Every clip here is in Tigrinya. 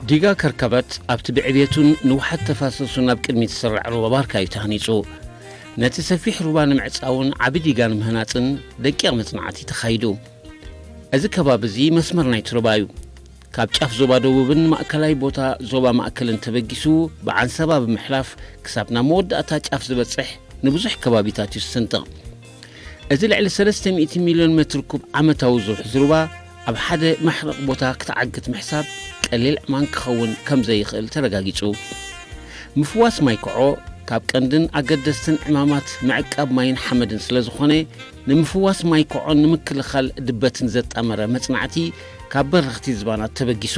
ዲጋ ከርከበት ኣብቲ ብዕብየቱን ንውሓት ተፋሰሱን ኣብ ቅድሚት ዝስራዕ ሩባ ባርካ እዩ ተሃኒጹ። ነቲ ሰፊሕ ሩባ ንምዕጻውን ዓቢ ዲጋ ንምህናጽን ደቂቕ መጽናዕቲ ተኻይዱ። እዚ ከባቢ እዚ መስመር ናይቲ ሩባ እዩ። ካብ ጫፍ ዞባ ደቡብን ማእከላይ ቦታ ዞባ ማእከልን ተበጊሱ ብዓንሰባ ብምሕላፍ ክሳብ ናብ መወዳእታ ጫፍ ዝበጽሕ ንብዙሕ ከባቢታት እዩ ዝስንጥቕ። እዚ ልዕሊ ሰለስተ ሚእቲ ሚልዮን ሜትር ኩብ ዓመታዊ ዝውሕዝ ሩባ ኣብ ሓደ መሕረቕ ቦታ ክትዓግት ምሕሳብ ቀሊል ዕማን ክኸውን ከም ዘይኽእል ተረጋጊጹ። ምፍዋስ ማይ ኮዖ ካብ ቀንድን ኣገደስትን ዕማማት ምዕቃብ ማይን ሓመድን ስለ ዝኾነ፣ ንምፍዋስ ማይ ኮዖን ንምክልኻል ድበትን ዘጣመረ መጽናዕቲ ካብ በረኽቲ ዝባናት ተበጊሱ።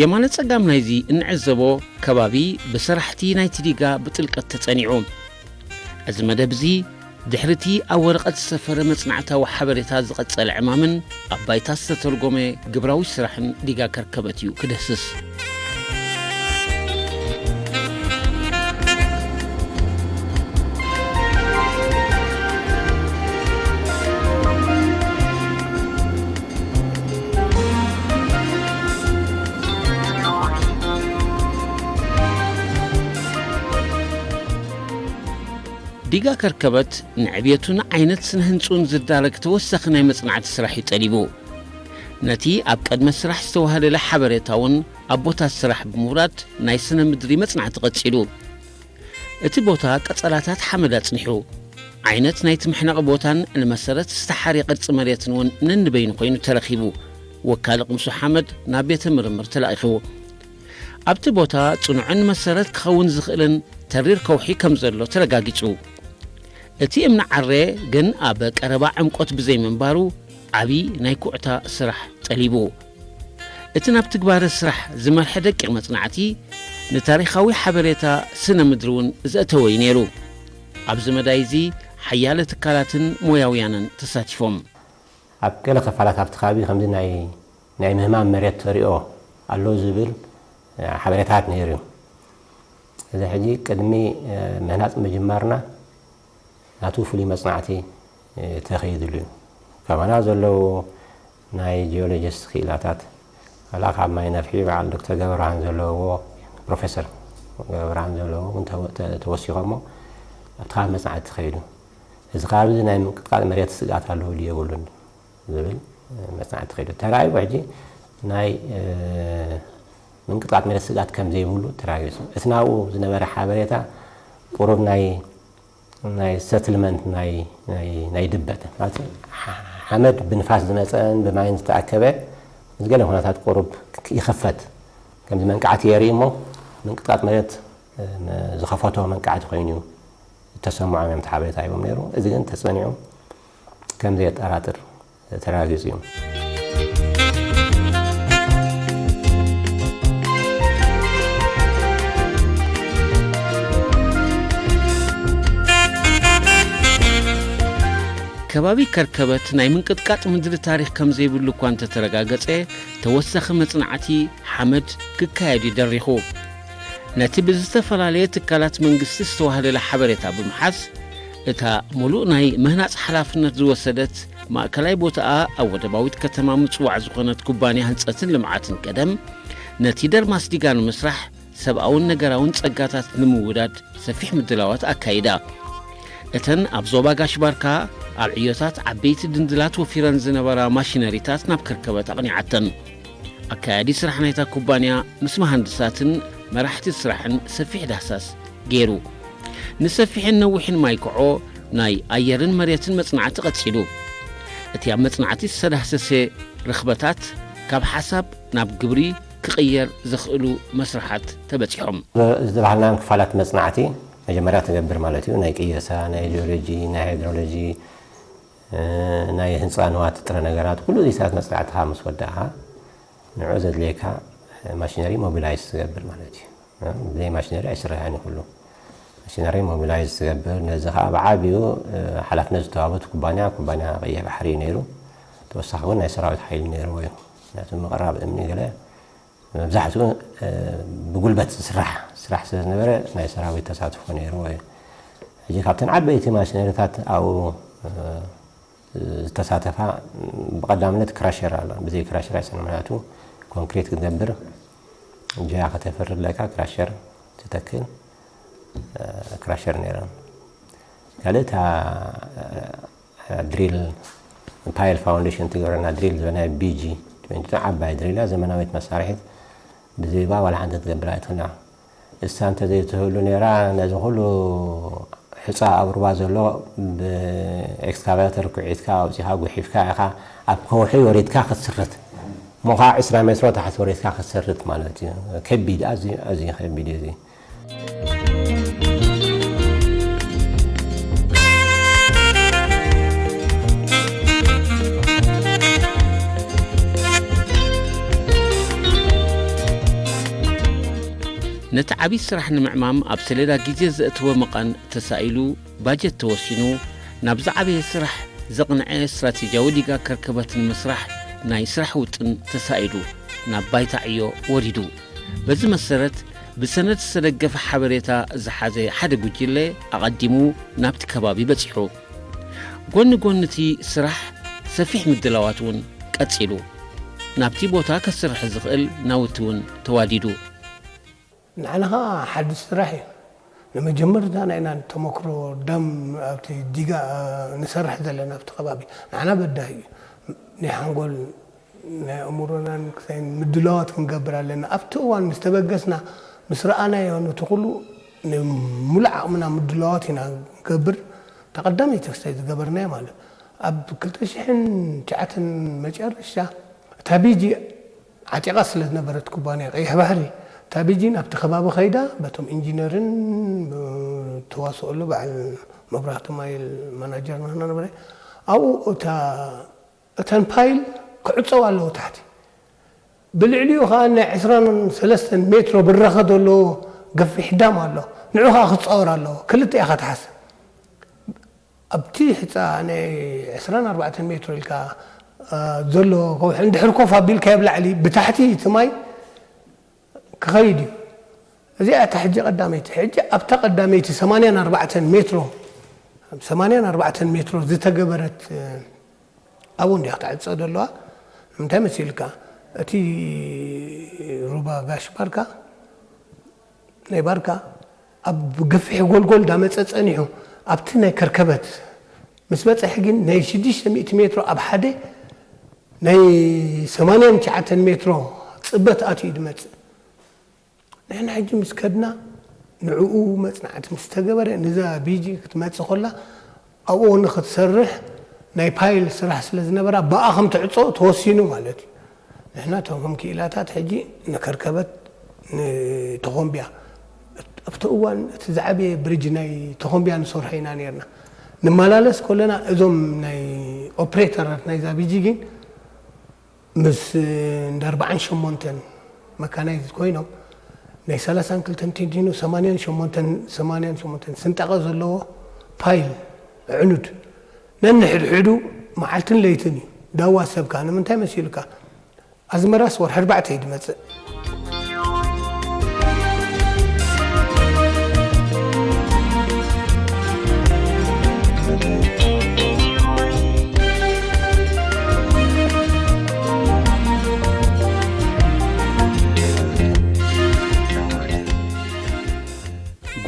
የማነ ጸጋም ናይዚ እንዕዘቦ ከባቢ ብሰራሕቲ ናይቲ ዲጋ ብጥልቀት ተጸኒዑ። እዚ መደብ እዚ ድሕሪቲ ኣብ ወረቐት ዝሰፈረ መጽናዕታዊ ሓበሬታ ዝቐጸለ ዕማምን ኣብ ባይታ ዝተተርጎመ ግብራዊ ስራሕን ዲጋ ከርከበት እዩ ክድህስስ። ዲጋ ከርከበት ንዕብየቱን ዓይነት ስነ ህንጽኡን ዝዳረግ ተወሳኺ ናይ መጽናዕቲ ስራሕ እዩ ጠሊቡ። ነቲ ኣብ ቅድመ ስራሕ ዝተዋህለለ ሓበሬታ እውን ኣብ ቦታ ስራሕ ብምውራድ ናይ ስነ ምድሪ መጽናዕቲ ቀጺሉ። እቲ ቦታ ቀጸላታት ሓመድ ኣጽኒሑ፣ ዓይነት ናይቲ መሕነቒ ቦታን ንመሰረት ዝተሓርየ ቅርጺ መሬትን እውን ነንበይኑ ኮይኑ ተረኺቡ። ወካሊ ቅምሱ ሓመድ ናብ ቤተ ምርምር ተላኢኹ። ኣብቲ ቦታ ጽኑዕን መሰረት ክኸውን ዝኽእልን ተሪር ከውሒ ከም ዘሎ ተረጋጊጹ። እቲ እምኒ ዓረ ግን ኣብ ቀረባ ዕምቆት ብዘይምንባሩ ዓቢ ናይ ኩዕታ ስራሕ ጠሊቡ። እቲ ናብ ትግባረ ስራሕ ዝመርሐ ደቂቕ መጽናዕቲ ንታሪኻዊ ሓበሬታ ስነ ምድሪ እውን ዘእተወ እዩ ነይሩ። ኣብዚ መዳይ እዚ ሓያለ ትካላትን ሞያውያንን ተሳቲፎም። ኣብ ገለ ክፋላት ኣብቲ ከባቢ ከምዚ ናይ ናይ ምህማም መሬት ተሪኦ ኣሎ ዝብል ሓበሬታት ነይሩ እዩ። እዚ ሕጂ ቅድሚ ምህናጽ ምጅማርና ናቱ ፍሉይ መጽናዕቲ ተኸይድሉ እዩ። ከማና ዘለዉ ናይ ጂኦሎጂስት ክኢላታት ዋላ ካብ ማይ ነፍሒ በዓል ዶክተር ገብረብርሃን ዘለውዎ፣ ፕሮፌሰር ገብረብርሃን ዘለውዎ እውን ተወሲኾሞ ኣብቲ ከባቢ መጽናዕቲ ተኸይዱ። እዚ ከባቢ እዚ ናይ ምንቅጥቃጥ መሬት ስግኣት ኣለዎ ድዩ የብሉን ዝብል መጽናዕቲ ተኸይዱ። ተራእዩ ሕጂ ናይ ምንቅጥቃጥ መሬት ስግኣት ከም ዘይብሉ ተራጊጹ። እቲ ናብኡ ዝነበረ ሓበሬታ ቁሩብ ናይ ናይ ሰትልመንት ናይ ናይ ናይ ድበት ማለት ሓመድ ብንፋስ ዝመፀን ብማይን ዝተኣከበ ምስ ገለ ኩነታት ቁሩብ ይኸፈት ከምዚ መንቃዕቲ የርኢ እሞ ምንቅጥቃጥ መሬት ዝኸፈቶ መንቃዕቲ ኮይኑ እዩ ዝተሰምዖም እዮም ሓበሬታ ሂቦም ነይሩ። እዚ ግን ተፀኒዑ ከም ዘየጠራጥር ተረጋጊጹ እዩ። ከባቢ ከርከበት ናይ ምንቅጥቃጥ ምድሪ ታሪኽ ከም ዘይብሉ እኳ እንተተረጋገጸ፣ ተወሳኺ መጽናዕቲ ሓመድ ክካየድ እዩ ደሪኹ። ነቲ ብዝተፈላለየ ትካላት መንግስቲ ዝተዋህለለ ሓበሬታ ብምሓዝ፣ እታ ሙሉእ ናይ ምህናጽ ሓላፍነት ዝወሰደት ማእከላይ ቦታኣ ኣብ ወደባዊት ከተማ ምጽዋዕ ዝኾነት ኩባንያ ህንጸትን ልምዓትን ቀደም፣ ነቲ ደርማስ ዲጋ ንምስራሕ ሰብኣውን ነገራውን ጸጋታት ንምውዳድ ሰፊሕ ምድላዋት ኣካይዳ። እተን ኣብ ዞባ ጋሽ ባርካ ኣብ ዕዮታት ዓበይቲ ድንድላት ወፊረን ዝነበራ ማሽነሪታት ናብ ከርከበት ኣቕኒዓተን። ኣካያዲ ስራሕ ናይታ ኩባንያ ምስ መሃንድሳትን መራሕቲ ስራሕን ሰፊሕ ዳህሳስ ገይሩ። ንሰፊሕን ነዊሕን ማይ ኮዖ ናይ ኣየርን መሬትን መጽናዕቲ ቀጺሉ። እቲ ኣብ መጽናዕቲ ዝተዳህሰሰ ርኽበታት ካብ ሓሳብ ናብ ግብሪ ክቕየር ዘኽእሉ መስርሓት ተበጺሖም። ዝተባህልናን ክፋላት መጽናዕቲ መጀመርያ ትገብር ማለት እዩ። ናይ ቅየሳ፣ ናይ ጂኦሎጂ፣ ናይ ሃይድሮሎጂ፣ እ፣ ናይ ህንፃ ንዋት ጥረ ነገራት፣ ኩሉ እዚታት መጽናዕትኻ ምስ ወዳእኻ፣ ንዑ ዘድልየካ ማሽነሪ ሞቢላይዝ ትገብር ማለት እዩ። እ፣ ብዘይ ማሽነሪ ኣይስራሕን እዩ ኩሉ። ማሽነሪ ሞቢላይዝ ትገብር፣ ነዚ ኸዓ ብዓብዩ፣ እ፣ ሓላፍነት ዝተዋህቦ እቲ ኩባንያ፣ ኩባንያ ቀይሕ ባሕሪ እዩ ነይሩ። ተወሳኺ እውን ናይ ሰራዊት ሓይሊ ነይርዎ እዩ። ምክንያቱ ምቕራብ እምኒ ገለ መብዛሕትኡ፣ እ፣ ብጉልበት ዝስራሕ ስራሕ ስለ ዝነበረ ናይ ሰራዊት ተሳትፎ ነይርዎ እዩ። ሕጂ ካብተን ዓበይቲ ማሽነሪታት ኣብኡ፣ እ፣ ዝተሳተፋ ብቐዳምነት ክራሸር ኣሎ። ብዘይ ክራሸር ኣይሰራሕን፣ ምክንያቱ ኮንክሪት ክትገብር ጃ ከተፍሪ ኣለካ፣ ክራሸር ትተክል፣ እ፣ ክራሸር ነይረን። ካልእ እታ፣ እ፣ ድሪል፣ ፓይል ፋውንዴሽን ትገብረና ድሪል ዝበና ቢ ጂ ትዌንቲ ዓባይ ድሪል እያ፣ ዘመናዊት መሳርሒት። ብዘይባ ዋላ ሓንቲ ትገብር ኣይትኽእልን። እሳ እንተዘይትህሉ ነይራ፣ ነዚ ኩሉ ሕፃ ኣብ ሩባ ዘሎ ብኤክስካቫተር ኩዒትካ ኣውፂኻ ጉሒፍካ ኢኻ ኣብ ከውሒ ወሪድካ ክትስርት። እሞ ኸዓ ዕስራ ሜትሮ ታሕቲ ወሪድካ ክትሰርት ማለት እዩ። ከቢድ፣ ኣዝዩ፣ ኣዝዩ ከቢድ እዩ እዚ። ነቲ ዓብዪ ስራሕ ንምዕማም ኣብ ሰሌዳ ግዜ ዘእተወ መቓን ተሳኢሉ፣ ባጀት ተወሲኑ፣ ናብ ዝዓበየ ስራሕ ዘቕንዐ ስትራቴጂያዊ ዲጋ ከርከበት ንምስራሕ ናይ ስራሕ ውጥን ተሳኢሉ ናብ ባይታ ዕዮ ወሪዱ። በዚ መሰረት፣ ብሰነድ ዝተደገፈ ሓበሬታ ዝሓዘ ሓደ ጉጅለ ኣቐዲሙ ናብቲ ከባቢ በጺሑ። ጎኒ ጎኒ እቲ ስራሕ ሰፊሕ ምድላዋት እውን ቀጺሉ። ናብቲ ቦታ ከስርሕ ዝኽእል ናውቲ እውን ተዋዲዱ። ንዓና ኸዓ ሓድሽ ስራሕ እዩ። ንመጀመርታ ናይና ተመክሮ ደም ኣብቲ ዲጋ፣ እ፣ ንሰርሕ ዘለና ኣብቲ ከባቢ። ንዓና በዳሂ እዩ። ናይ ሓንጎል፣ ናይ ኣእምሮናን ክሳይን ምድላዋት ክንገብር ኣለና። ኣብቲ እዋን ምስ ተበገስና፣ ምስ ረኣናዮ ነቲ ኩሉ ንምሉእ ዓቕምና ምድላዋት ኢና ንገብር። እታ ቀዳመይቲ ክስታይ ዝገበርናዮ ማለት ኣብ ክልተ ሽሕን ትሽዓተን መጨረሻ እታ ቢ ጂ ዓጢቓ ስለ ዝነበረት ኩባንያ ቀይሕ ባሕሪ፣ እታ ቢ ጂ ናብቲ ከባቢ ከይዳ በቶም ኢንጂነርን ተዋስኦሉ በዓል መብራህቲ ማይል ማናጀር ናህና ነበረ። ኣብኡ እታ፣ እተን ፓይል ክዕጸዋ ኣለዎ ታሕቲ። ብልዕሊኡ ኸዓ ናይ ዕስራን ሰለስተን ሜትሮ ብራኸ ዘለዎ ገፊሕ ዳም ኣሎ። ንዑ ኸዓ ክጻወር ኣለዎ። ክልተ ኢኻ ትሓስብ። ኣብቲ ሕጻ ናይ ዕስራን ኣርባዕተን ሜትሮ ኢልካ፣ አ፣ ዘሎ ከውሒ እንድሕር ኮፍ ኣቢልካዮ ኣብ ላዕሊ ብታሕቲ እቲ ማይ ክኸይድ እዩ። እዚኣ እታ ሕጂ ቀዳመይቲ። ሕጂ ኣብታ ቀዳመይቲ ሰማንያን ኣርባዕተን ሜትሮ፣ ሰማንያን ኣርባዕተን ሜትሮ ዝተገበረት፣ እ፣ ኣብኡ እንዲያ ክትዕጸ ዘለዋ። ንምንታይ መሲልካ? እቲ ሩባ ጋሽ ባርካ፣ ናይ ባርካ ኣብ ገፊሕ ጎልጎል ዳመጸ ጸኒሑ፣ ኣብቲ ናይ ከርከበት ምስ በጽሐ ግን ናይ ሽዱሽተ ሚእቲ ሜትሮ ኣብ ሓደ ናይ ሰማንያን ትሽዓተን ሜትሮ ጽበት ኣትዩ ድመጽእ። ንሕና ሕጂ ምስ ከድና ንዕኡ መጽናዕቲ ምስ ተገበረ፣ ንዛ ቢ ጂ ክትመጽእ ከላ ኣብኡ ንክትሰርሕ ናይ ፓይል ስራሕ ስለ ዝነበራ፣ ብኣ ከም ትዕጾ ተወሲኑ ማለት እዩ። ንሕና እቶም ከም ክኢላታት ሕጂ ንከርከበት፣ ንተኾምቢያ፣ ኣብቲ እዋን እቲ ዝዓበየ ብሪጅ ናይ ተኾምቢያ ንሰርሖ ኢና ነርና። ንመላለስ ከለና እዞም ናይ ኦፕሬተራት ናይዛ ቢ ጂ ግን ምስ እንዳ ኣርባዓን ሸሞንተን መካናይዝድ ኮይኖም ናይ ሰላሳን ክልተን ቴንዲኖ ሰማንያን ሸሞንተን፣ ሰማንያን ሸሞንተን ስንጣቐ ዘለዎ ፓይል ዕኑድ ነንሕድሕዱ መዓልትን ለይትን እዩ። ዳዋ ሰብካ ንምንታይ መሲሉካ? ኣዝመራስ ወርሒ ኣርባዕተ እዩ ድመጽእ።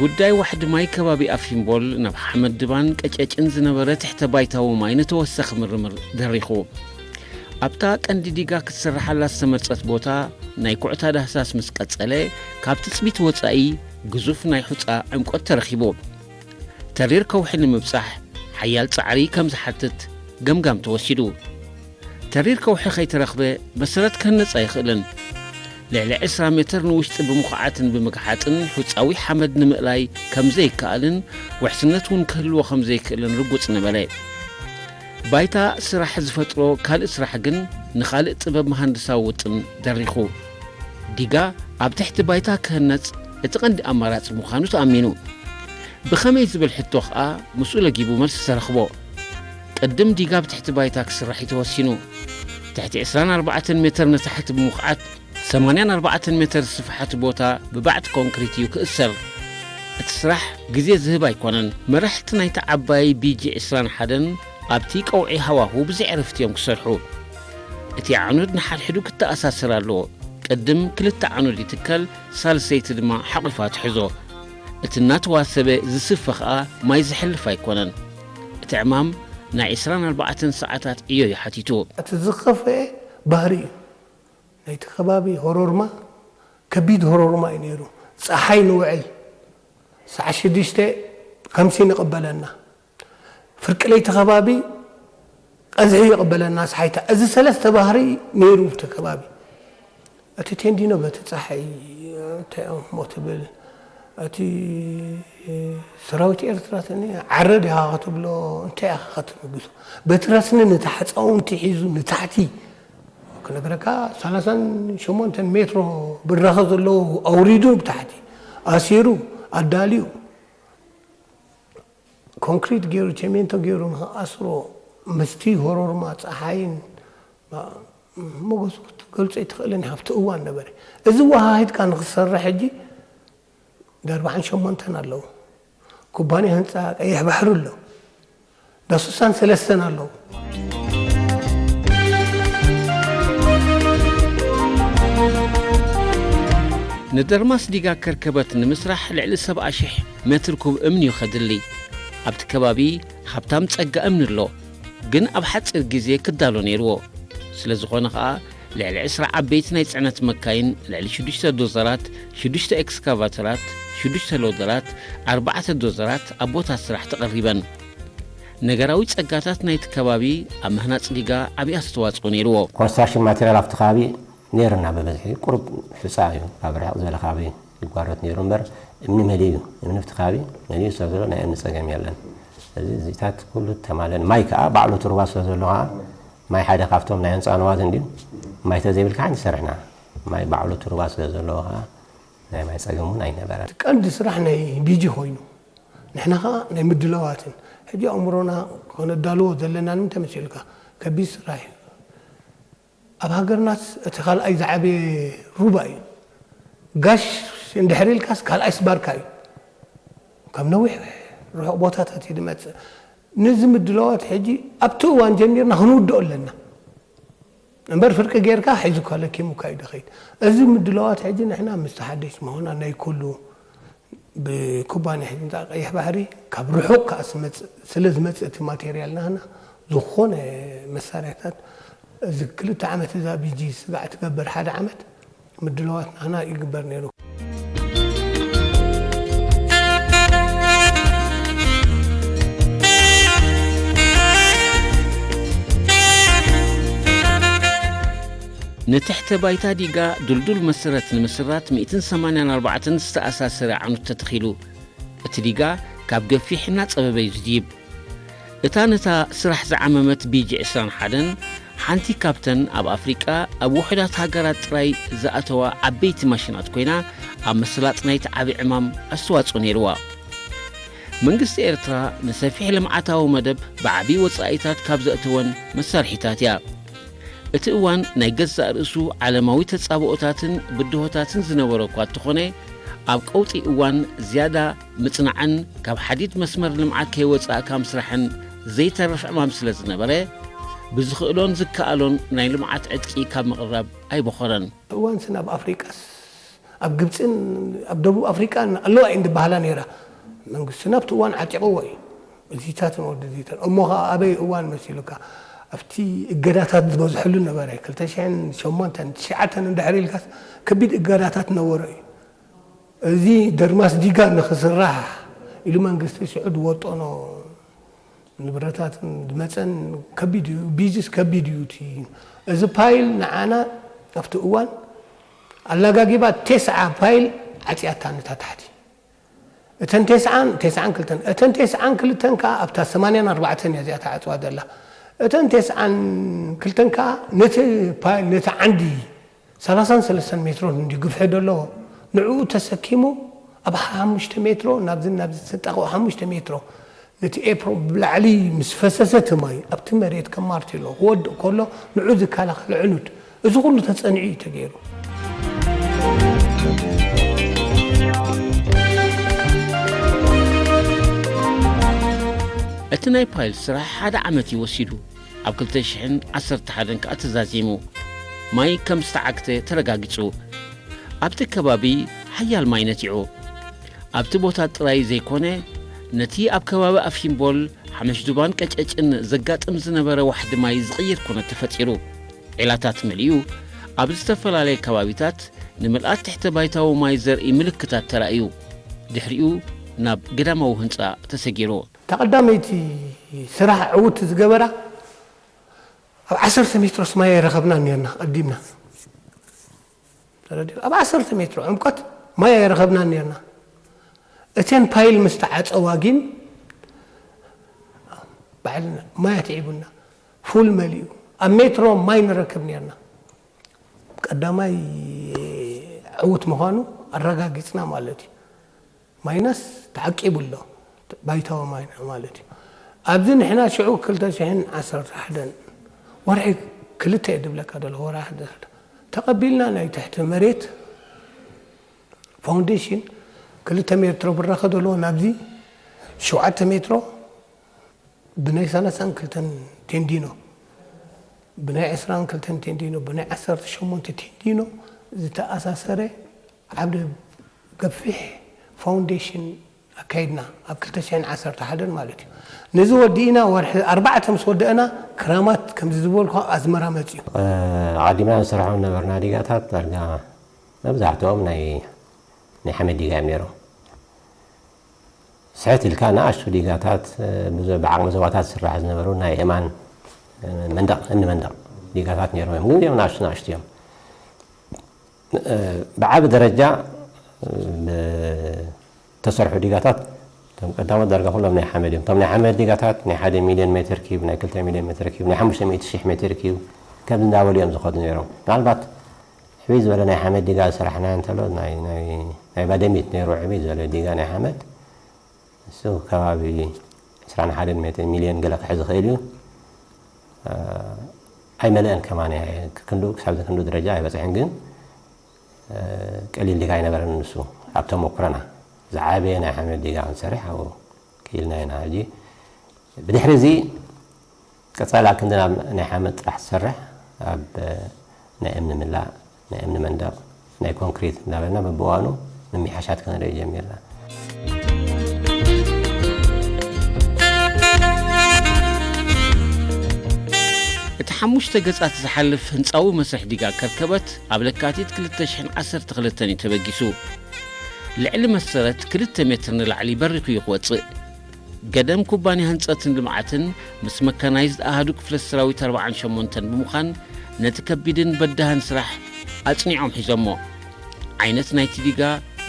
ጉዳይ ዋሕዲ ማይ ከባቢ ኣፊምቦል ናብ ሓመድ ድባን ቀጨጭን ዝነበረ ትሕተ ባይታዊ ማይ ንተወሳኺ ምርምር ደሪኹ። ኣብታ ቀንዲ ዲጋ ክትስርሓላ ዝተመርጸት ቦታ ናይ ኩዕታ ዳህሳስ ምስ ቀጸለ፣ ካብ ትጽቢት ወጻኢ ግዙፍ ናይ ሑጻ ዕምቆት ተረኺቡ። ተሪር ከውሒ ንምብጻሕ ሓያል ጻዕሪ ከም ዝሓትት ገምጋም ተወሲዱ። ተሪር ከውሒ ከይተረኽበ መሰረት ክህነጽ ኣይኽእልን። ልዕሊ ዕስራ ሜትር ንውሽጢ ብምኹዓትን ብምግሓጥን ሑጻዊ ሓመድ ንምእላይ ከም ዘይከኣልን ውሕስነት እውን ክህልዎ ከም ዘይክእልን ርጉጽ ነበረ። ባይታ ስራሕ ዝፈጥሮ ካልእ ስራሕ ግን ንኻልእ ጥበብ መሃንድሳዊ ውጥን ደሪኹ። ዲጋ ኣብ ትሕቲ ባይታ ክህነጽ እቲ ቀንዲ ኣማራጺ ምዃኑ ተኣሚኑ። ብኸመይ ዝብል ሕቶ ኸኣ ምስኡ ለጊቡ መልሲ ተረኽቦ። ቅድም ዲጋ ብትሕቲ ባይታ ክስራሕ እዩ ተወሲኑ። ትሕቲ ዕስራን ኣርባዕተን ሜትር ንታሕቲ ብምኹዓት ሰማንያን ኣርባዕተን ሜትር ዝስፍሓት ቦታ ብባዕቲ ኮንክሪት እዩ ክእሰር። እቲ ስራሕ ግዜ ዝህብ ኣይኮነን። መራሕቲ ናይታ ዓባይ ቢ ጂ ዕስራን ሓደን ኣብቲ ቀውዒ ሃዋሁ ብዘይ ዕረፍቲ እዮም ክሰርሑ። እቲ ኣዕኑድ ንሓድሕዱ ክተኣሳሰር ኣለዎ። ቅድም ክልተ ዓኑድ ይትከል፣ ሳልሰይቲ ድማ ሓቑፋ ትሕዞ። እቲ እናተዋሰበ ዝስፈ ኸኣ ማይ ዝሕልፍ ኣይኮነን። እቲ ዕማም ናይ ዕስራን ኣርባዕተን ሰዓታት ዕዮ እዩ ሓቲቱ። እቲ ዝኸፍአ ባህሪ እዩ። ናይቲ ከባቢ ሆሮርማ ከቢድ ሆሮርማ እዩ ነይሩ። ጸሓይ ንውዕል ሰዓት ሽዱሽተ ከምሲ ንቕበለና። ፍርቂ ለይቲ ከባቢ ቀዝሒ ይቕበለና፣ ሰሓይታ። እዚ ሰለስተ ባህሪ ነይሩ እቲ ከባቢ። እቲ ቴንዲኖ በቲ ጸሓይ እንታይ እሞ ትብል፣ እቲ ሰራዊት ኤርትራ ተኒ ዓረ ዲኻ ክትብሎ፣ እንታይ ኢኻ ክትምግቶ? በቲ ረስኒ ንታሕጻውንቲ ሒዙ ንታሕቲ ክነግረካ፣ ሰላሳን ሸሞንተን ሜትሮ ብራኸ ዘለዎ ኣውሪዱ ብታሕቲ ኣሲሩ ኣዳልዩ። ኮንክሪት ገይሩ፣ ቸሜንቶ ገይሩ ንኽኣስሮ፣ ምስቲ ሆሮርማ ጸሓይን፣ ባ-፣ ሞገሱ ክትገልጾ ኣይትኽእልን ኢኻ። ኣብቲ እዋን ነበረ። እዚ ወሃሂድካ ንኽሰርሕ ሕጂ ዳርባዓን ሸሞንተን ኣለዉ። ኩባንያ ህንጻ ቀይሕ ባሕሪ ኣሎ። ዳሱሳን ሰለስተን ኣለዉ። ንደርማስ ዲጋ ከርከበት ንምስራሕ ልዕሊ ሰብዓ ሽሕ ሜትር ኩብ እምኒ እዩ ከድሊ። ኣብቲ ከባቢ ሃብታም ጸጋ እምኒ ኣሎ፣ ግን ኣብ ሓጺር ግዜ ክዳሎ ነይርዎ። ስለ ዝኾነ ኸኣ፣ ልዕሊ ዕስራ ዓበይቲ ናይ ጽዕነት መካይን፣ ልዕሊ ሽዱሽተ ዶዘራት፣ ሽዱሽተ ኤክስካቫተራት፣ ሽዱሽተ ሎደራት፣ ኣርባዕተ ዶዘራት ኣብ ቦታ ስራሕ ተቐሪበን። ነገራዊ ጸጋታት ናይቲ ከባቢ ኣብ ምህናጽ ዲጋ ዓቢ ኣስተዋጽኦ ነይርዎ። ኮንስትራክሽን ማቴሪያል ኣብቲ ከባቢ ነይርና ብብዝሒ፣ ቁሩብ ሑጻ እዩ፣ ካብ ርሕቕ ዝበለ ከባቢ ይጓረት ነይሩ እምበር፣ እምኒ መሊኡ እዩ። እምኒ ኣብቲ ከባቢ መሊኡ ስለ ዘሎ ናይ እምኒ ጸገም የለን። እዚ እዚታት ኩሉ ተማለን። ማይ ከኣ ባዕሉ ትሩባ ስለ ዘሎ ከኣ፣ ማይ ሓደ ካብቶም ናይ ህንጻ ንዋት እንድዩ። ማይ ተዘይብልካ ሓንቲ ይሰርሕና። ማይ ባዕሉ ትሩባ ስለ ዘለዎ ከኣ ናይ ማይ ጸገም እውን ኣይነበረን። እቲ ቀንዲ ስራሕ ናይ ቢጂ ኮይኑ፣ ንሕና ከኣ ናይ ምድላዋትን። ሕጂ ኣእምሮና ከነዳልዎ ዘለና ንምንታይ መሲልካ? ከቢድ ስራሕ እዩ። ኣብ ሃገርናስ እቲ ካልኣይ ዝዓበየ ሩባ እዩ። ጋሽ እንድሕር ኢልካስ ካልኣይ ስባርካ እዩ። ካብ ነዊሕ ርሑቕ ቦታታት እዩ ዝመጽእ። ነዚ ምድላዋት ሕጂ ኣብቲ እዋን ጀሚርና ክንውድኦ ኣለና። እምበር ፍርቂ ጌርካ ሒዙካ ለኪሙካ እዩ ድኸይድ። እዚ ምድላዋት ሕጂ ንሕና ምስ ተሓደሽ ምዃና ናይ ኩሉ ብኩባንያ ህንጻ ቀይሕ ባሕሪ ካብ ርሑቕ ከኣ ስመጽእ-፣ ስለ ዝመጽእ እቲ ማቴሪያል ናህና ዝኾነ መሳርያታት እዚ ክልተ ዓመት እዛ ቢጂ ስጋዕ ትገብር ሓደ ዓመት ምድላዋት ናህና ይግበር ነይሩ። ንትሕተ ባይታ ዲጋ ድልዱል መሰረት ንምስራት ሚእትን ሰማንያን ኣርባዕተን ዝተኣሳሰረ ዓኑድ ተተኺሉ። እቲ ዲጋ ካብ ገፊሕ እናጸበበ እዩ ዝድይብ። እታ ነታ ስራሕ ዝዓመመት ቢጂ ዕስራን ሓደን ሓንቲ ካብተን ኣብ ኣፍሪቃ ኣብ ውሑዳት ሃገራት ጥራይ ዝኣተዋ ዓበይቲ ማሽናት ኮይና፣ ኣብ ምስላጥ ናይቲ ዓቢ ዕማም ኣስተዋጽኦ ነይርዋ። መንግስቲ ኤርትራ ንሰፊሕ ልምዓታዊ መደብ ብዓቢ ወጻኢታት ካብ ዘእተወን መሳርሒታት እያ። እቲ እዋን ናይ ገዛእ ርእሱ ዓለማዊ ተጻብኦታትን ብድሆታትን ዝነበሮ እኳ እንተኾነ፣ ኣብ ቀውጢ እዋን ዝያዳ ምጽናዕን ካብ ሓዲድ መስመር ልምዓት ከይወጻእካ ምስራሕን ዘይተርፍ ዕማም ስለ ዝነበረ፣ ብዝኽእሎን ዝከኣሎን ናይ ልምዓት ዕጥቂ ካብ ምቕራብ ኣይቦኸረን። እዋን ስን ኣብ ኣፍሪቃስ፣ ኣብ ግብጽን ኣብ ደቡብ ኣፍሪቃን ኣለዋ እየን ዝበሃላ ነይራ። መንግስትና ኣብቲ እዋን ዓጢቕዎ እዩ። እዚታት ንወዲ እዚታት። እሞ ኸዓ ኣበይ እዋን መሲሉካ? ኣብቲ እገዳታት ዝበዝሐሉ ነበረ። ክልተ ሽሕን ሸሞንተን፣ ትሽዓተን እንድሕር ኢልካስ ከቢድ እገዳታት ነበሮ እዩ። እዚ ደርማስ ዲጋ ንኽስራሕ ኢሉ መንግስቲ ሽዑ ዝወጠኖ ንብረታትን ዝመጸን ከቢድ እዩ። ቢዝስ ከቢድ እዩ እቲ። እዚ ፓይል ንዓና ኣብቲ እዋን ኣላጋጊባ ቴስዓ ፓይል ዓጽያታ ነታ ታሕቲ። እተን ቴስዓን፣ ቴስዓን ክልተን፣ እተን ቴስዓን ክልተን ከኣ ኣብታ ሰማንያን ኣርባዕተን እያ እዚኣ ተዓጽዋ ዘላ። እተን ቴስዓን ክልተን ከኣ ነቲ ፓይል፣ ነቲ ዓንዲ ሰላሳን ሰለስተን ሜትሮ እንዲ ግፍሒ ዘለዎ፣ ንዕኡ ተሰኪሙ ኣብ ሓሙሽተ ሜትሮ ናብዚ ናብዚ ተጣቕዑ ሓሙሽተ ሜትሮ ነቲ ኤፕሮ ብላዕሊ ምስ ፈሰሰ እቲ ማይ ኣብቲ መሬት ከም ማርቴሎ ክወድቕ ከሎ ንዑ ዝከላኸል ዕኑድ፣ እዚ ኩሉ ተጸኒዑ እዩ ተገይሩ። እቲ ናይ ፓይል ስራሕ ሓደ ዓመት እዩ ወሲዱ። ኣብ ክልተ ሽሕን ዓሰርተ ሓደን ከኣ ተዛዚሙ። ማይ ከም ዝተዓግተ ተረጋጊጹ። ኣብቲ ከባቢ ሓያል ማይ ነቲዑ። ኣብቲ ቦታ ጥራይ ዘይኮነ፣ ነቲ ኣብ ከባቢ ኣፍሂምቦል፣ ሓመሽዱባን ቀጨጭን ዘጋጥም ዝነበረ ዋሕዲ ማይ ዝቕይር ኩነት ተፈጢሩ። ዒላታት መሊኡ፣ ኣብ ዝተፈላለየ ከባቢታት ንምልኣት ትሕተ ባይታዊ ማይ ዘርኢ ምልክታት ተራእዩ። ድሕሪኡ ናብ ግዳማዊ ህንጻ ተሰጊሩ። እታ ቀዳመይቲ ስራሕ ዕውት ዝገበራ፣ ኣብ ዓሰርተ ሜትሮስ ማይ ኣይረኸብናን ነርና ቀዲምና። ተረዲኡ? ኣብ ዓሰርተ ሜትሮ ዕምቆት ማይ ኣይረኸብናን ነርና። እተን ፓይል ምስ ተዓጸዋ ግን ባዕልና ማይ ኣትዒቡና፣ ፉል መሊኡ። ኣብ ሜትሮ ማይ ንረክብ ነርና። ቀዳማይ ዕውት ምዃኑ ኣረጋጊጽና ማለት እዩ። ማይናስ ተዓቂቡ ኣሎ፣ ባይታዊ ማይና ማለት እዩ። ኣብዚ ንሕና ሽዑ ክልተ ሽሕን ዓሰርተ ሓደን ወርሒ ክልተ እየ ድብለካ ዘለኹ፣ ወርሒ ሓደ ተቐቢልና ናይ ትሕቲ መሬት ፋውንዴሽን ክልተ ሜትሮ ብራኸ ዘለዎ ናብዚ ሸውዓተ ሜትሮ ብናይ ሰላሳን ክልተን ቴንዲኖ፣ ብናይ ዕስራን ክልተን ቴንዲኖ፣ ብናይ ዓሰርተ ሸሞንተ ቴንዲኖ ዝተኣሳሰረ ዓብደ ገፊሕ ፋውንዴሽን ኣካይድና ኣብ ክልተ ሽሕን ዓሰርተ ሓደን ማለት እዩ። ነዚ ወዲእና ወርሒ ኣርባዕተ ምስ ወደእና ክራማት ከምዚ ዝበልኩ ኣዝመራ መፅዩ። ዓዲምና ንሰርሖም ነበርና ዲጋታት ዳርጋ መብዛሕትኦም ናይ ናይ ሓመድ ዲጋ እዮም ነይሮም። ስሕት ኢልካ ንኣሽቱ ዲጋታት፣ እ፣ ብዙ ብዓቕሚ ዞባታት ዝስራሕ ዝነበሩ ናይ እማን፣ እ፣ መንደቕ፣ እምኒ መንደቕ ዲጋታት ነይሮም እዮም። ግን እዚኦም ንኣሽቱ ንኣሽቱ እዮም። እ፣ ብዓቢ ደረጃ፣ እ፣ ዝተሰርሑ ዲጋታት፣ እቶም ቀዳሞት ዳርጋ ኩሎም ናይ ሓመድ እዮም። እቶም ናይ ሓመድ ዲጋታት ናይ ሓደ ሚልዮን ሜትር ኪዩብ፣ ናይ ክልተ ሚልዮን ሜትር ኪዩብ፣ ናይ ሓሙሽተ ሚእቲ ሽሕ ሜትር ኪዩብ፣ ከምዚ እንዳበሉ እዮም ዝኸዱ ነይሮም። ምናልባት ሕብይ ዝበለ ናይ ሓመድ ዲጋ ዝሰራሕና እንተሎ፣ ናይ፣ ናይ፣ ናይ ባደሚት ነይሩ፣ ሕብይ ዝበለ ዲጋ ናይ ሓመድ። እሱ ከባቢ ዕስራን ሓደን ሜትር፣ ሚልዮን ገለ ክሕዝ ይኽእል እዩ። እ፣ ኣይመልአን ከማን፣ ክንዱ፣ ክሳብ ክንዱ ደረጃ ኣይበጽሐን፣ ግን፣ እ፣ ቀሊል ዲጋ ኣይነበረን ንሱ። ኣብ ተመኩረና ዝዓበየ ናይ ሓመድ ዲጋ ክንሰርሕ ኣብኡ ክኢልና ኢና። ሕጂ ብድሕሪ እዚ ቀጻሊ ኣብ ክንዲ ናብ ናይ ሓመድ ጥራሕ ትሰርሕ፣ ኣብ ናይ እምኒ ምላእ፣ ናይ እምኒ መንደቕ፣ ናይ ኮንክሪት እንዳበልና በብእዋኑ ምምሕያሻት ክንርኢ ጀሚርና። እቲ ሓሙሽተ ገጻት ዝሓልፍ ህንጻዊ መስርሕ ዲጋ ከርከበት ኣብ ለካቲት ክልተ ሽሕን ዓሰርተ ክልተን እዩ ተበጊሱ። ልዕሊ መሰረት ክልተ ሜትር ንላዕሊ በሪኹ እዩ ክወጽእ። ገደም ኩባንያ ህንጸትን ልምዓትን ምስ መካናይዝድ ኣሃዱ ክፍለ ሰራዊት ኣርባዓን ሸሞንተን ብምዃን ነቲ ከቢድን በዳህን ስራሕ ኣጽኒዖም ሒዞሞ። ዓይነት ናይቲ ዲጋ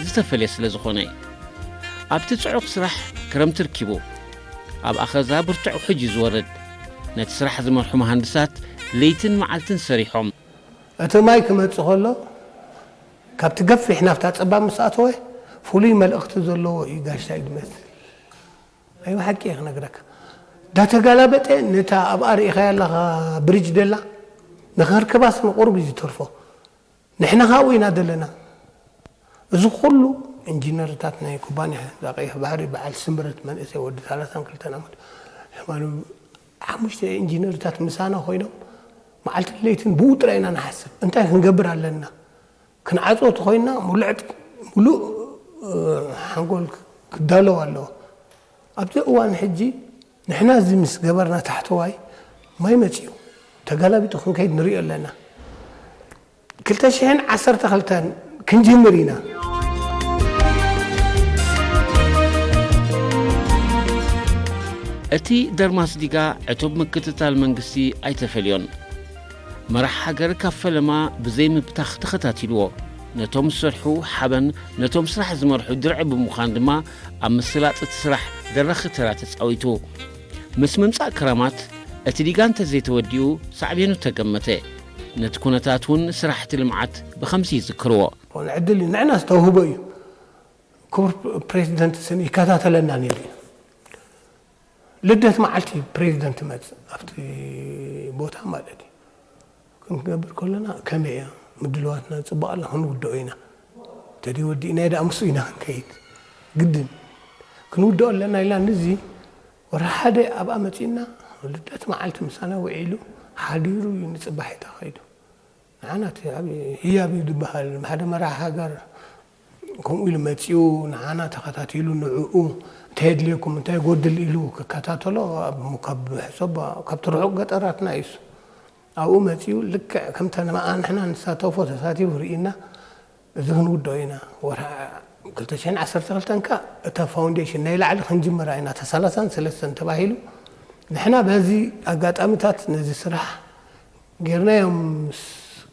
ዝተፈልየ ስለ ዝኾነ። ኣብቲ ጽዑቕ ስራሕ ክረምቲ ርኪቡ። ኣብ ኣኸዛ ብርቱዕ ውሕጅ እዩ ዝወርድ። ነቲ ስራሕ ዝመርሑ መሃንድሳት ለይትን መዓልትን ሰሪሖም። እቲ ማይ ክመጽእ ከሎ፣ ካብቲ ገፊሕ ናብታ ጸባብ ምስ ኣተወ፣ ፍሉይ መልእኽቲ ዘለዎ እዩ ጋሻይ ዝመስል። ናይ ብሓቂ እየ ክነግረካ። ዳተጋላበጠ ነታ ኣብኣ ርኢኻያ ኣለኻ ብሪጅ ደላ፣ ንኸርክባስ ንቑሩብ እዩ ዝተርፎ። ንሕና ካብኡ ኢና ዘለና። እዚ ኩሉ ኢንጂነርታት ናይ ኩባንያ እዛ ቀይሕ ባሕሪ በዓል ስምረት መንእሰይ ወዲ ሰላሳን ክልተን ዓመት ሕማሉ ሓሙሽተ ኢንጂነርታት ምሳና ኮይኖም መዓልትን ለይትን ብኡ ጥራይ ኢና ንሓስብ። እንታይ ክንገብር ኣለና? ክንዓጾ ተኾይንና ሙሉዕ፣ ሙሉእ፣ እ፣ ሓንጎል ክዳለው ኣለዎ። ኣብዚ እዋን ሕጂ ንሕና እዚ ምስ ገበርና ታሕተዋይ ማይ መጺኡ ተጋላቢጡ ክንከይድ ንሪኦ ኣለና። ክልተ ሽሕን ዓሰርተ ክልተን ክንጅምር ኢና። እቲ ደርማስ ዲጋ ዕቱብ ምክትታል መንግስቲ ኣይተፈልዮን። መራሕ ሃገር ካብ ፈለማ ብዘይ ምብታኽ ተኸታቲልዎ። ነቶም ዝሰርሑ ሓበን፣ ነቶም ስራሕ ዝመርሑ ድርዒ ብምዃን ድማ ኣብ ምስላጥ እቲ ስራሕ ደራኺ ተራ ተጻዊቱ። ምስ ምምጻእ ክራማት፣ እቲ ዲጋ እንተዘይተወዲኡ ሳዕቤኑ ተገመተ። ነቲ ኩነታት እውን ስራሕቲ ልምዓት ብኸምዚ ይዝክርዎ። ኮነ ዕድል እዩ፣ ንዕናስ ተውህቦ እዩ። ክቡር ፕሬዚደንት ስኒ ይከታተለና ነይሩ እዩ። ልደት መዓልቲ ፕሬዚደንት መጽእ ኣብቲ ቦታ ማለት እዩ። ክንገብር ከለና ከመይ እያ ምድልዋትና ጽቡቕ ኣላ ክንውድኦ ኢና። ተዲ ወዲእና ደኣ ምስኡ ኢና ክንከይድ ግድን። ክንውድኦ ኣለና ኢልና ንዚ ወርሒ ሓደ ኣብኣ መጺእና ልደት መዓልቲ ምሳና ውዒሉ ሓዲሩ እዩ ንጽባሒታ ከይዱ። ዓናት ኣብ ህያብ እዩ ዝበሃል። ሓደ መራሕ ሃገር ከምኡ ኢሉ መጺኡ ንዓና ተኸታቲሉ ንዕኡ እንታይ የድልየኩም እንታይ ይጎድል ኢሉ ክከታተሎ ኣብ ካብ ሕሰቦ ካብቲ ርሑቕ ገጠራትና እዩ እሱ። ኣብኡ መጺኡ ልክዕ ከምታ ንዓና ንሕና ንሳተፎ ተሳቲፉ ርኢና እዚ ክንውድኦ ኢና። ወርሒ ክልተ ሽሕን ዓሰርተ ክልተን ከኣ እታ ፋውንዴሽን ናይ ላዕሊ ክንጅምራ ኢና እታ ሰላሳን ሰለስተን ተባሂሉ ንሕና በዚ ኣጋጣሚታት ነዚ ስራሕ ጌርናዮም ምስ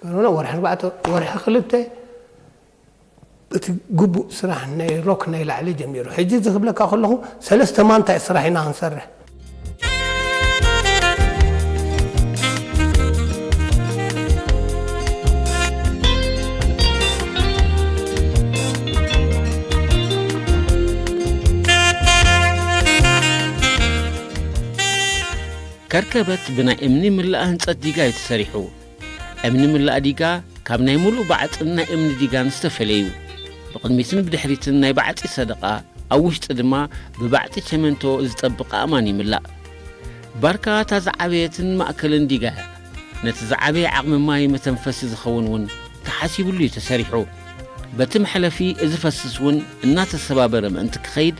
ገርና ወርሒ ኣርባዕተ ወርሒ ክልተ እቲ ግቡእ ስራሕ ናይ ሮክ ናይ ላዕሊ ጀሚሩ። ሕጂ እዚ ክብለካ ከለኹ ሰለስተ ማንታ እዩ ስራሕ ኢና ክንሰርሕ። ከርከበት ብናይ እምኒ ምላእ ህንጸት ዲጋ እዩ ተሰሪሑ። እምኒ ምላእ ዲጋ ካብ ናይ ሙሉእ ባዕጥን ናይ እምኒ ዲጋን ዝተፈለዩ፣ ብቕድሚትን ብድሕሪትን ናይ ባዕጢ ሰደቓ፣ ኣብ ውሽጢ ድማ ብባዕጢ ቸመንቶ ዝጠብቕ ኣእማን ይምላእ። ባርካ እታ ዝዓበየትን ማእከልን ዲጋ እያ። ነቲ ዝዓበየ ዓቕሚ ማይ መተንፈሲ ዝኸውን እውን ተሓሲቡሉ እዩ ተሰሪሑ። በቲ መሕለፊ እዚ ፈስስ እውን እናተሰባበረ ምእንቲ ክኸይድ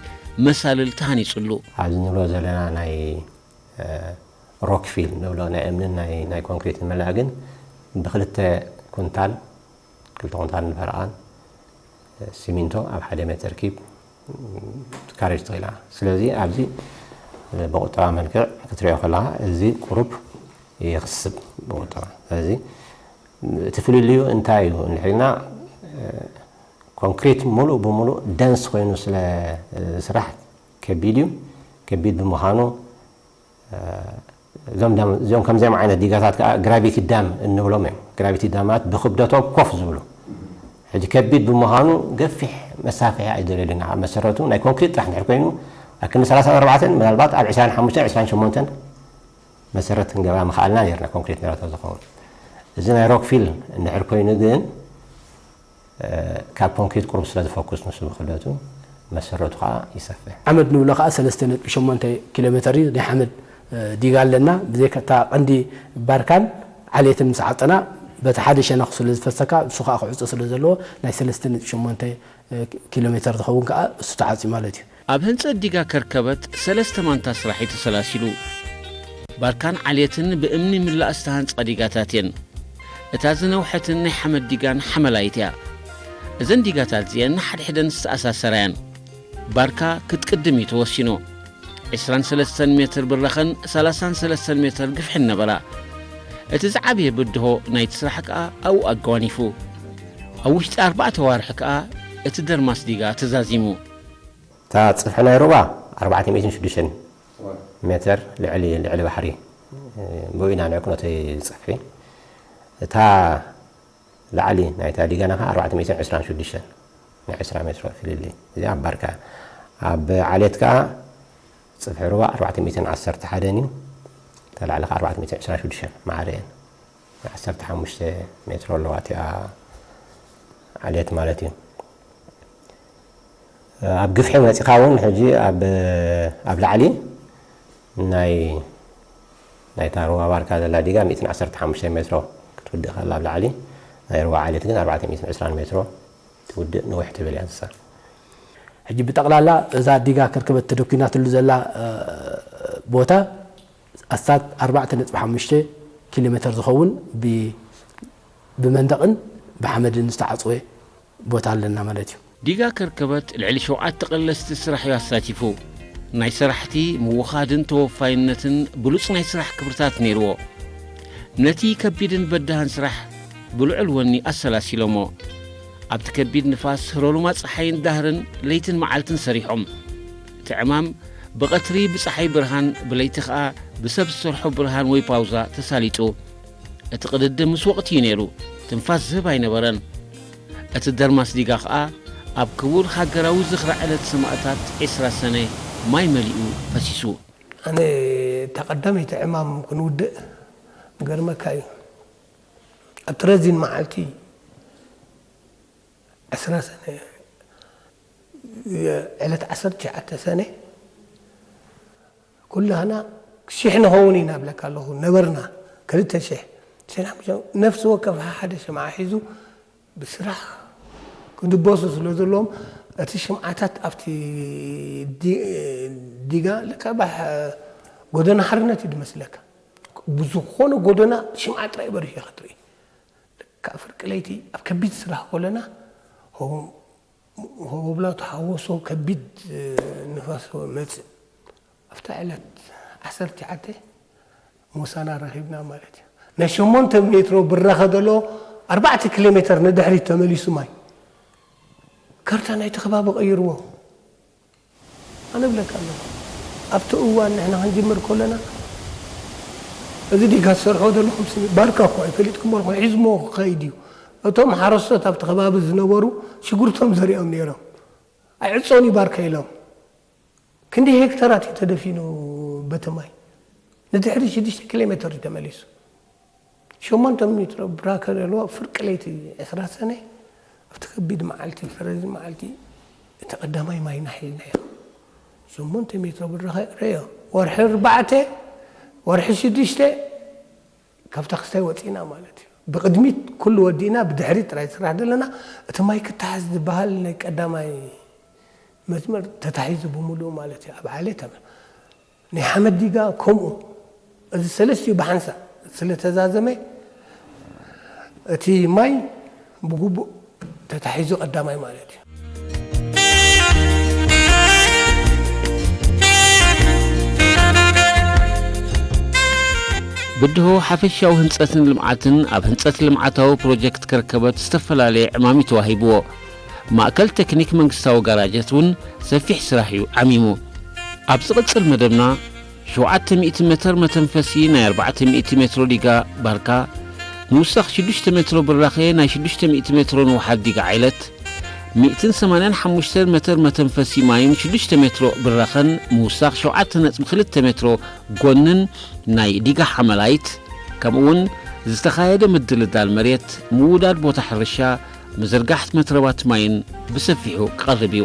መሳልል ተሃኒጹሉ። ኣብዚ ንብሎ ዘለና ናይ ሮክፊል ንብሎ ናይ እምንን ናይ ናይ ኮንክሪትን መላእ ግን ብክልተ ኩንታል ክልተ ኩንታል ንፈረቓን ሲሚንቶ ኣብ ሓደ ሜትር ኪብ ካሬጅ ትኽእላ። ስለዚ ኣብዚ ብቁጠባ መልክዕ ክትሪኦ ከለኻ እዚ ቁሩብ ይኽስብ ብቁጠባ። ስለዚ እቲ ፍልልዩ እንታይ እዩ እንድሕር ኢልና ኮንክሪት ሙሉእ ብሙሉእ ደንስ ኮይኑ ስለ ዝስራሕ ከቢድ እዩ። ከቢድ ብምዃኑ እዞም ከምዚኦም ዓይነት ዲጋታት ከዓ ግራቪቲ ዳም እንብሎም እዮም። ግራቪቲ ዳማት ብክብደቶም ኮፍ ዝብሉ ሕጂ ከቢድ ብምዃኑ ገፊሕ መሳፍሒ ኣይደለልና። ኣብ መሰረቱ ናይ ኮንክሪት ጥራሕ እንድሕር ኮይኑ ኣብ ክንዲ ሰላሳን ኣርባዕተን ምናልባት ኣብ ዕስራን ሓሙሽተን ዕስራን ሸሞንተን መሰረት ክንገብራ ምኽኣልና ነርና ኮንክሪት ነረቶ ዝኸውን። እዚ ናይ ሮክፊል እንድሕር ኮይኑ ግን ካብ ኮንክሪት ቁሩብ ስለ ዝፈኩስ ንሱ ብክብደቱ መሰረቱ ከዓ ይሰፍሕ። ሓመድ ንብሎ ከዓ ሰለስተ ነጥቢ ሸሞንተ ኪሎ ሜተር እዩ ናይ ሓመድ ዲጋ ኣለና። ብዘይካ እታ ቀንዲ ባርካን ዓሌትን ምስ ዓፀና በቲ ሓደ ሸነኽ ስለ ዝፈሰካ እሱ ከዓ ክዕፆ ስለ ዘለዎ ናይ ሰለስተ ነጥቢ ሸሞንተ ኪሎ ሜተር ዝኸውን ከዓ እሱ ተዓፅዩ ማለት እዩ። ኣብ ህንፀት ዲጋ ከርከበት ሰለስተ ማንታ ስራሕ እዩ ተሰላሲሉ። ባርካን ዓሌትን ብእምኒ ምላእ ዝተሃንፃ ዲጋታት እየን። እታ ዝነውሐትን ናይ ሓመድ ዲጋን ሓመላይት እያ። እዘን ዲጋታት እዚአን ንሓድሕደን ዝተኣሳሰራ እየን። ባርካ ክትቅድም እዩ ተወሲኑ። ዕስራን ሰለስተን ሜትር ብራኸን ሰላሳን ሰለስተን ሜትር ግፍሕን ነበራ። እቲ ዝዓበየ ብድሆ ናይቲ ስራሕ ከኣ ኣብኡ ኣጓኒፉ። ኣብ ውሽጢ ኣርባዕተ ዋርሒ ከኣ እቲ ደርማስ ዲጋ ተዛዚሙ። እታ ጽፍሒ ናይ ሩባ ኣርባዕተ ሚእትን ሽዱሽተን ሜትር ልዕሊ ልዕሊ ባሕሪ ብኡ ኢና ንዕቅኖ እቲ ጽፍሒ። እታ ላዕሊ ናይታ ዲጋና ከኣ ኣርባዕተ ሚእትን ዕስራን ሽዱሽተን ናይ ዕስራ ሜትሮ ፍልልይ። እዚ ኣብ ባርካ። ኣብ ዓሌት ከኣ ጽፍሒ ሩባ ኣርባዕተ ሚእትን ዓሰርተ ሓደን እዩ። እታ ላዕሊ ከኣ ኣርባዕተ ሚእትን ዕስራን ሽዱሽተን ማዕረ እየን። ዓሰርተ ሓሙሽተ ሜትሮ ኣለዋ እቲኣ ዓሌት ማለት እዩ። ኣብ ግፍሒ መጺኻ እውን ሕጂ ኣብ ኣብ ላዕሊ ናይ ናይታ ሩባ ባርካ ዘላ ዲጋ ሚእትን ዓሰርተ ሓሙሽተ ሜትሮ ክትውድእ ከላ ኣብ ላዕሊ ናይ ሩባ ዓሌት ግን ኣርባዕተ ሚእትን ዕስራን ሜትሮ ትውድእ ንውሕ ትብል እያ ንሳ። ሕጂ ብጠቕላላ እዛ ዲጋ ከርከበት ተደኲናትሉ ዘላ ቦታ ኣስታት ኣርባዕተ ነጥቢ ሓሙሽተ ኪሎ ሜተር ዝኸውን ብ- ብመንደቕን ብሓመድን ዝተዓጽወ ቦታ ኣለና ማለት እዩ። ዲጋ ከርከበት ልዕሊ ሸውዓተ ቀለስቲ ስራሕ እዩ ኣሳቲፉ። ናይ ሰራሕቲ ምውኻድን ተወፋይነትን ብሉጽ ናይ ስራሕ ክብርታት ነይርዎ። ነቲ ከቢድን በዳህን ስራሕ ብልዑል ወኒ ኣሰላሲሎሞ። ኣብቲ ከቢድ ንፋስ፣ ህሮሩማ ጸሓይን ዳህርን ለይትን መዓልትን ሰሪሖም። እቲ ዕማም ብቐትሪ ብጸሓይ ብርሃን፣ ብለይቲ ኸኣ ብሰብ ዝሰርሖ ብርሃን ወይ ፓውዛ ተሳሊጡ። እቲ ቅድድም ምስ ወቕቲ እዩ ነይሩ። ትንፋስ ዝህብ ኣይነበረን። እቲ ደርማስ ዲጋ ኸኣ ኣብ ክቡር ሃገራዊ ዝኽሪ ዕለት ሰማእታት ዕስራ ሰነ ማይ መሊኡ ፈሲሱ። ኣነ እታ ቀዳመይቲ ዕማም ክንውድእ ገርመካ እዩ። ኣብቲ ረዚን መዓልቲ ዕስራ ሰነ፣ ዕለት ዓሰርተ ትሽዓተ ሰነ ኩላህና ሽሕ ንኸውን ኢና እብለካ ኣለኹ። ነበርና ክልተ ሽሕ። ነፍሲ ወከፍ ሓደ ሽምዓ ሒዙ ብስራሕ ክድበሱ ስለ ዘለዎም፣ እቲ ሽምዓታት ኣብቲ ዲ- ዲጋ ልክዕ ባሕ ጎደና ሓርነት እዩ ዝመስለካ። ብዝኾነ ጎደና ሽምዓ ጥራይ በሪሁ ኢኻ ትርኢ። ልክዕ ፍርቂ ለይቲ ኣብ ከቢድ ስራሕ ከለና ሆብላ ተሓወሶ ከቢድ ንፋስ መፅእ። ኣብታ ዕለት ዓሰርተ ትሽዓተ ሞሳና ረኺብና ማለት እዩ። ናይ ሸሞንተ ሜትሮ ብራኸ ዘሎ ኣርባዕተ ኪሎ ሜትር ንድሕሪት ተመሊሱ ማይ። ካርታ ናይቲ ከባቢ ቀይርዎ። ኣነ እብለካ ኣለኹ፣ ኣብቲ እዋን ንሕና ክንጅምር ከለና፣ እዚ ዲጋ ዝሰርሖ ዘለኹም ስኒ ባርካ እኮ ኣይፈሊጥኩም ኣለኹም፣ ሒዝሞ ክኸይድ እዩ። እቶም ሓረስቶት ኣብቲ ከባቢ ዝነበሩ ሽጉርቶም ዘሪኦም ነይሮም። ኣይዕጾን እዩ ባርካ ኢሎም። ክንደይ ሄክተራት እዩ ተደፊኑ በቲ ማይ? ንድሕሪ ሽዱሽተ ኪሎ ሜትር እዩ ተመሊሱ። ሸሞንተ ሜትሮ ብራከ ዘለዎ ፍርቂ ለይቲ ዕስራ ሰነ ኣብቲ ከቢድ መዓልቲ፣ ፈረዚ መዓልቲ፣ እቲ ቀዳማይ ማይና ሒዝናዮ። ሸሞንተ ሜትሮ ብራኸ ረዮ። ወርሒ ኣርባዕተ፣ ወርሒ ሽዱሽተ ካብታ ክስታይ ወፂና ማለት እዩ። ብቕድሚት ኩሉ ወዲእና፣ ብድሕሪት ጥራይ ስራሕ ዘለና። እቲ ማይ ክተሓዝ ዝበሃል ናይ ቀዳማይ መስመር ተታሒዙ ብምሉኡ ማለት እዩ። ኣብ ዓሌት ኣብ ናይ ሓመድ ዲጋ ከምኡ። እዚ ሰለስቲኡ ብሓንሳእ ስለ ተዛዘመ፣ እቲ ማይ ብግቡእ ተታሒዙ ቀዳማይ ማለት እዩ። ብድሆ ሓፈሻዊ ህንጸትን ልምዓትን ኣብ ህንጸት ልምዓታዊ ፕሮጀክት ከርከበት ዝተፈላለየ ዕማም እዩ ተዋሂብዎ። ማእከል ቴክኒክ መንግስታዊ ጋራጀት እውን ሰፊሕ ስራሕ እዩ ዓሚሙ። ኣብ ዝቕጽል መደብና ሸውዓተ ሚእቲ ሜትር መተንፈሲ ናይ ኣርባዕተ ሚእቲ ሜትሮ ዲጋ ባርካ፣ ምውሳኽ ሽዱሽተ ሜትሮ ብራኸ ናይ ሽዱሽተ ሚእቲ ሜትሮ ንውሓት ዲጋ ዓይለት፣ ሚእትን ሰማንያን ሓሙሽተን ሜትር መተንፈሲ ማይን ሽዱሽተ ሜትሮ ብራኸን ምውሳኽ ሸውዓተ ነጥቢ ክልተ ሜትሮ ጎንን ናይ ዲጋ ሓመላይት፣ ከምኡውን ዝተኻየደ ምድልዳል መሬት፣ ምውዳድ ቦታ ሕርሻ፣ ምዝርጋሕ መትረባት ማይን ብሰፊሑ ክቐርብ እዩ።